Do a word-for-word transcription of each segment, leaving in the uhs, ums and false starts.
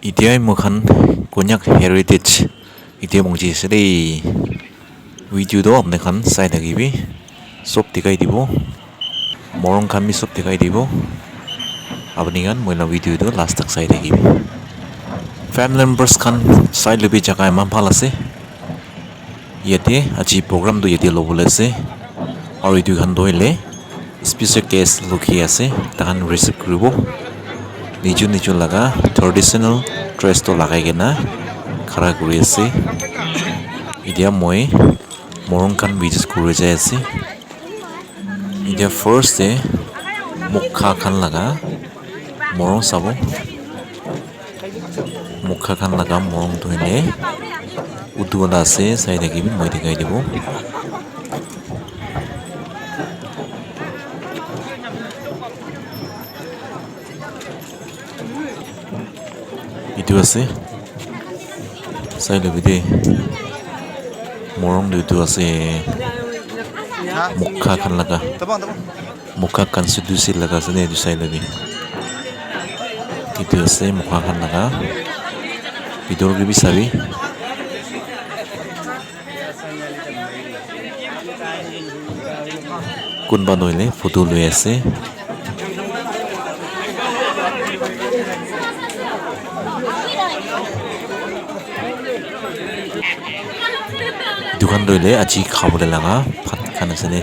Etiya moikhan Konyak heritage etiya pahunchi ase de. Video toh apni khan sai thakibi, sob dikhai dibo. Morung khan bi sob dikhai dibo. Apni khan moi la video toh last tak sai thakibi. Family members khan sai lebi jaga eman bhal ase. Yate aji program tu yate lobole ase. Aru etu khan tu hoile special guest logi ase, taikhan receive kuribo. Niju niju laga traditional dress tu lagai kena khara kuri ase. Etiya moi morung khan visit kuri jai ase. Etiya first te mukha khan laga morung sabo. Mukha khan laga morung tu hoile utu wala ase, sai thakibi moi dikhai dibo. Etu ase, sai lebi de. Morung tu etu ase, mukha khan laga. Mukha constituency laga ase de, etu sai lebi. Etu ase mukha khan laga. Bhitor te bi sabi. Kunba tu hoile photo loi ase. Etu khan tu hoile aji khabole laga bhat khan ase de.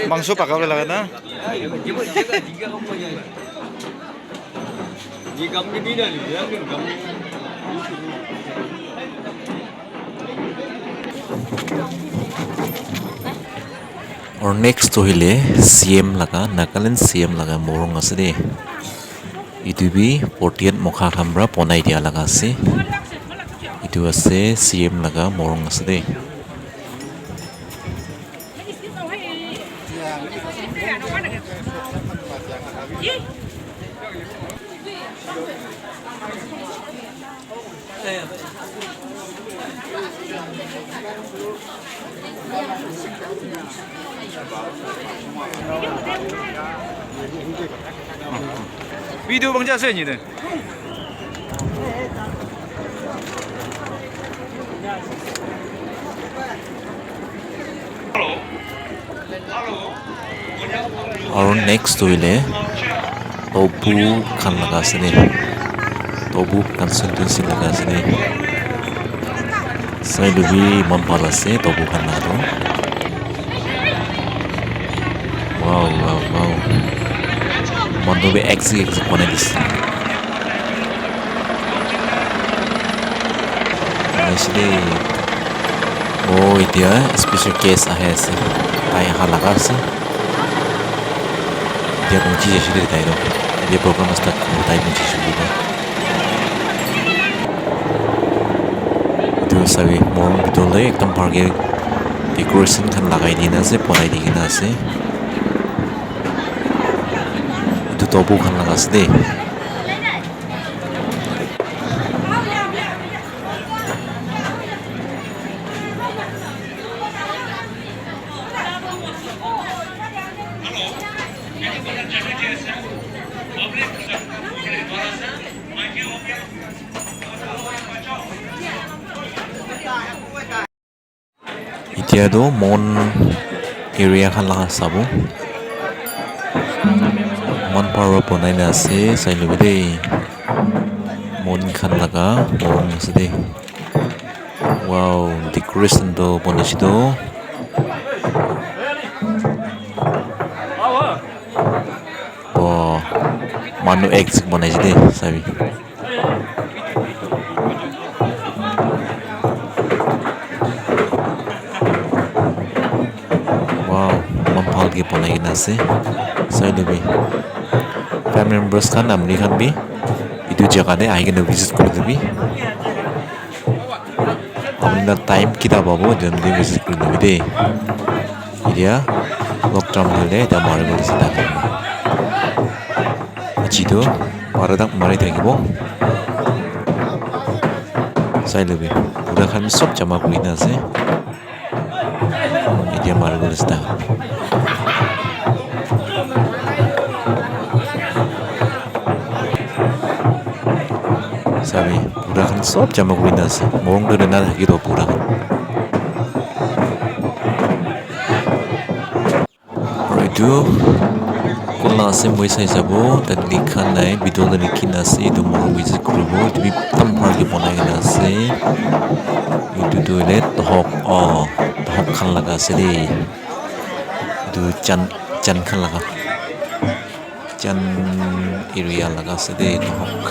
Mangso pakabole laga na? Aru next tu hoile C M laga, Nagaland C M laga morung ase de. Etu bi forty-eight mukha khan para bonai dia laga ase. Etu ase C M laga morung ase de. Video bang jasa ni de. Aru next tu hoile Tobu khan laga ase de. Tobu constituency laga ase de. Sai lebi eman bhal ase Tobu khan laga tu. Wow, wow, wow. Manu bi exit exit banai dise. Nice de. Oh, etiya special guest ahi ase. Tai aha laga ase. Etiya pahunchi jaise de tai toh. Etiya program start kuribo tai pahunchi jaise koile. Etu sabi, morung bhitor te ekdum bhal ke decoration khan lagai dina ase, bonai dikena ase. Etu tobu khan laga ase de. Etiya tu mon area khan laga sabo. Eman bhal para bonai na ase, sai lebi de. Mon khan laga morung ase de. Wow, decoration tu bonai se tu. Wow, manu ek bonai se de, sabi. banai kena ase. Sai lebi family members khan, amni khan bi etu jaga te ahi kena visit kuri lebi. Apni khan time kita pabo, etu time te visit kuri lebi de. Etia log term hoile etia mari bole sida. Aji tu bara tak mari thakibo. Sai lebi pura khan sob jama kuri kena ase. Etia mari bole sida. Sabi, pura khan sob jama kuri kena ase. Morung tu na thaki toh pura khan. Aru etu kunla ase moi sai sabo, tate likha nai, bitor te likhi kena ase, etu morung visit kuribo, etu bi ekdum bhal ke banai kena ase. Etu tu hoile tohok, oh, tohok khan laga ase de. Etu chan, chan khan laga. Chan area laga ase de, tohok.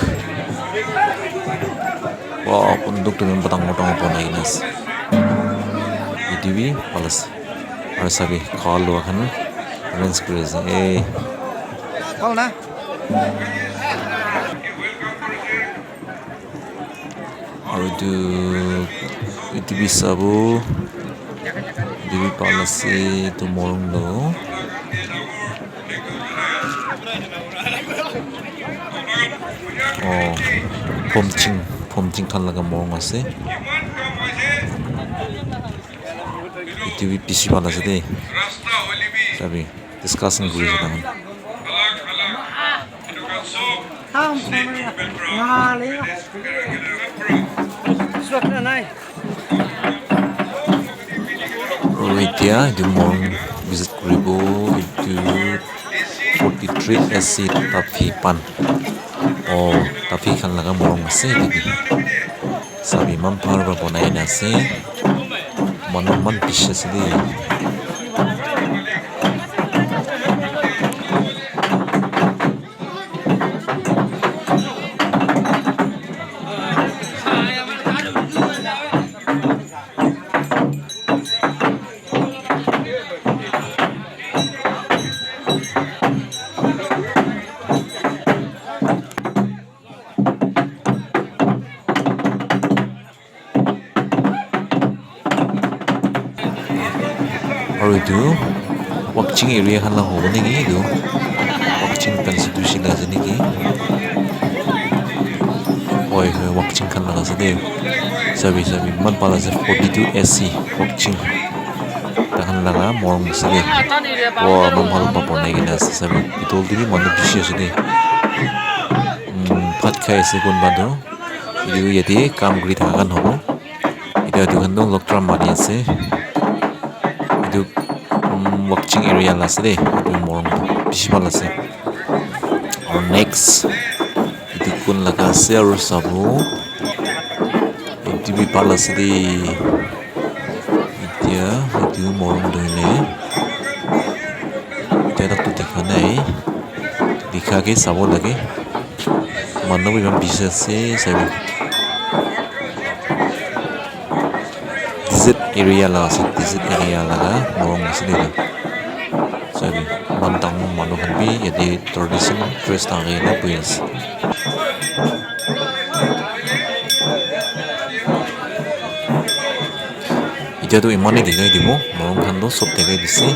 Wow, bunduk tu eman dangor dangor banai kena ase. Etu bi bhal ase. Aru sabi, khwa lua khan arrange kuri ase. Eh. Bhal na? Aru etu, etu bi sabo, etu bi bhal ase, etu morung toh. Oh, Phomching, Phomching khan laga morung ase. Etu bi bishi bhal ase de. Sabi, discussion kuri ase tahan. Aru etia etu morung visit kuribo, etu forty three S C Tafi pan. Oh, Tafi khan laga morung ase etu bi. Sabi, eman bhal para banai kena ase. Manu eman bishi ase de. Aru etu Wakching area khan la hobo naki etu? Wakching constituency la ase naki? Hoi, hoi, Wakching khan la ase de. Sabi, sabi, eman bhal ase, forty two S C, Wakching. Tahan laga morung ase de. Wow, eman bhal para banai kena ase, sabi. Bhitor te bi manu bishi ase de. Umm, bhat khai ase kunba toh. Etu yate kam kuri thaka khan hobo. Etu, etu khan toh log drum mari ase. Etu, umm, Wakching area la ase de. Etu morung bishi bhal ase. Aru next, etu kun laga ase aru sabo. Etu bi bhal ase de. Etia etu morung tu hoile etia tak tu dikha nai, dikha ke sabo lage, manu bi eman bishi ase sabi. Desert area la ase, desert area laga morung ase etu. Sabi, eman dangor manu khan bi yate traditional dress lagai kena buhi ase. Etia tu eman he dikhai dibo, morung khan tu sob dikhai dise.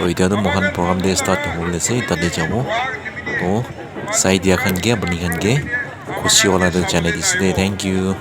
Aru etia tu moikhan program te start hobole ase, tate jabo. To sai dia khan ke, apni khan ke khushi wala tu janai dise de. Thank you.